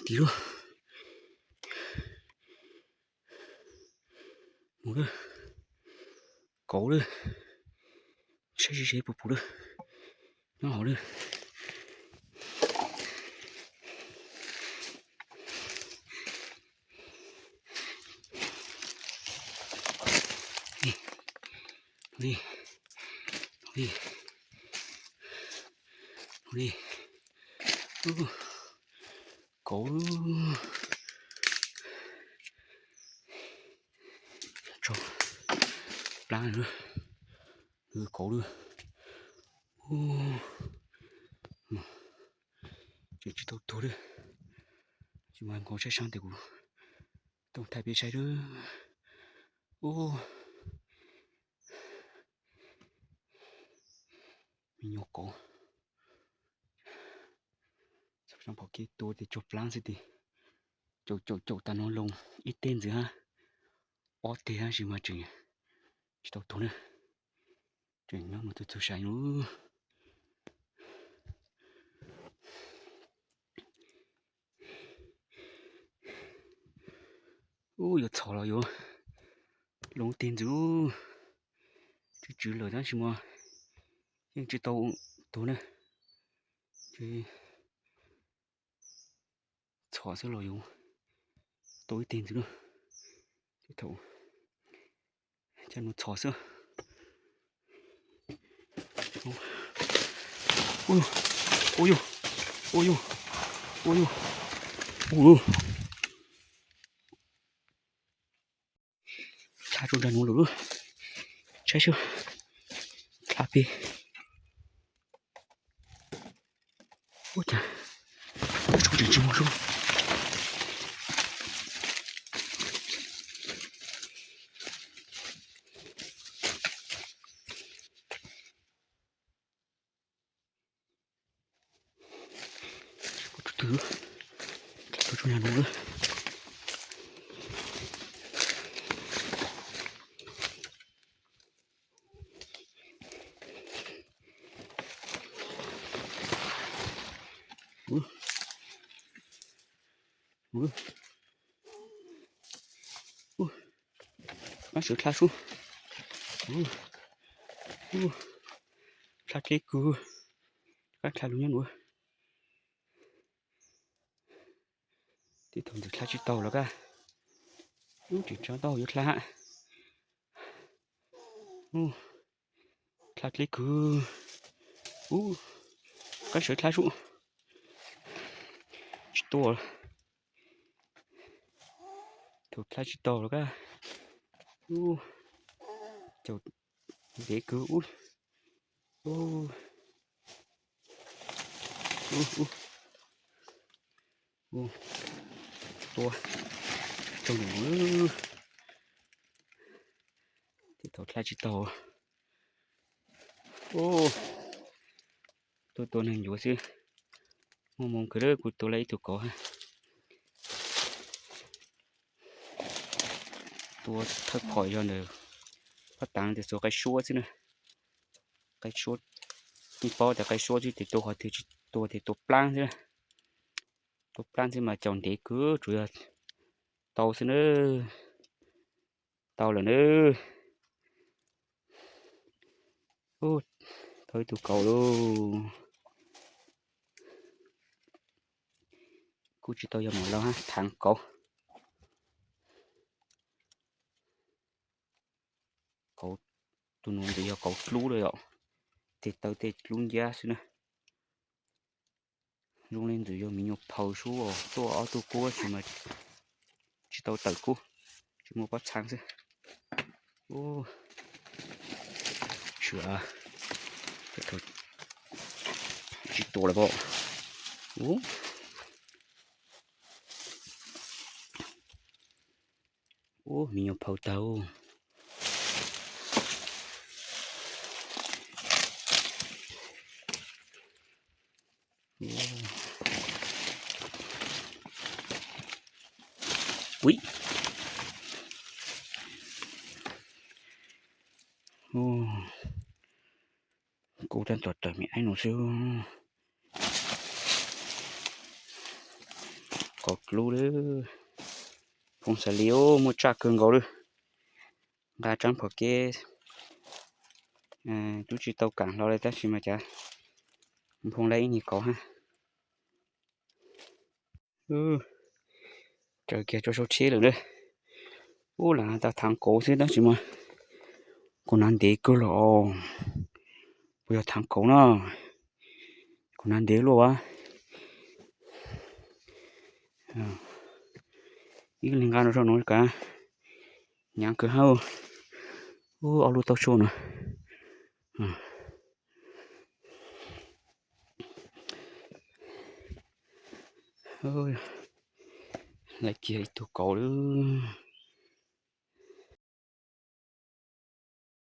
Tim lub, mus lawm, kauv lawm, saib ze ze puas pum lawm, nyob hauv lawm. Li, li, li, kauv, tso plab, kauv lawm. Tseem tsis tau tuag li. Tsis mas nkaus saib sab tes kuv tau thaij peb saib lawm. Ub, me nyuam kauv. Xyov pom kev tua tes cog plab xwb tes. Caum caum caum tas no loo ib teg ntxiv hab, ob teg hab sis mas tseem tsis tau tuag na. Tseem nyob no txhua txhua sai lawm. Ub, yuav txhom los yuav loo ib teg ntxiv. Tswv tswv lawm tab sis mas yeej tsis tau tuag na. Txhom xwb los yuav tau ib teg ntxiv na. Thaum caj no txhom xwb. Ua yug, ua yug, ua yug, ua yug. Dlha rau nram nuav lawm, saib seb dlha pem. Ua cas tseem tsis muaj lub. Tus twg, tus tub nyuag no. Qab sawv dlha sub. Dlha dleb kawg. Qab dlha lug nyob nuav. Tej thaum ntxim dlha tsis tau los kaj. Ub, tseem tsa tau yuav dlha hab. Dlha dleb kawg. Ub, qab sawv dlha sub. Tsis tua. Thaum dlha tsis tau los kaj. Ub, caum ntev kawg ub. Ub, ub, ub. Tua tsaug num. Tej thaum dlha tsis tau. Ub, tuaj tua neeg ncuav xwb. Muaj moo kawg, kuv tua lawm ib tug kauv hab. Tua thawj phom zog ntawm phab tav tes xuas qaib suab xwb na. Qaib suab, yeej paub tas qaib suab xwb tes tua qhov twg tsis tua tes tua plaab xwb na. Tua plaab xwb mas caum ntev kawg, tsuas yog tau xwb na. Tau lawm na. Ub, tau ib tug kauv lauj. Kuj tsis tau yog maum laug hab, thaav kauv. Kauv, tus nuav ntxwv yog kauv dlub lawm yom. Tej taw tej dlub ncab xwb na. Zoo le ntxwv yog me nyuam phaws sub, tuaj ob tug kub tab sis mas tsis tau tawm kub, tsis muaj pob txhaa xwb. Ub, sua, tsis tua lawm pob. Ub, ub, me nyuam phaws tag. Ui, kuv tab tom tawm me aib no xwb. Pom dlub lawm. Phoo xav li muaj tsaj kawg nkaus lawm. Nqa tsaab phom kev twb tsis tau kam hlo li tab sis mas cas nphoo lawm ib nyuag kauv hab. Tsaws kiag tso saum tsheb lawm na. Ub, lam tau thaav kauv xwb tab sis mas kuv hnav ntev kawg lawm os. Puas yog thaav kauv na? Kuv hnav ntev luaj as. Ib leeg nqa no rau nuav kav, hnyav kawg hab. Ub, ob lub taub tshuaj no. Lawv kiag ib tug kauv lawm.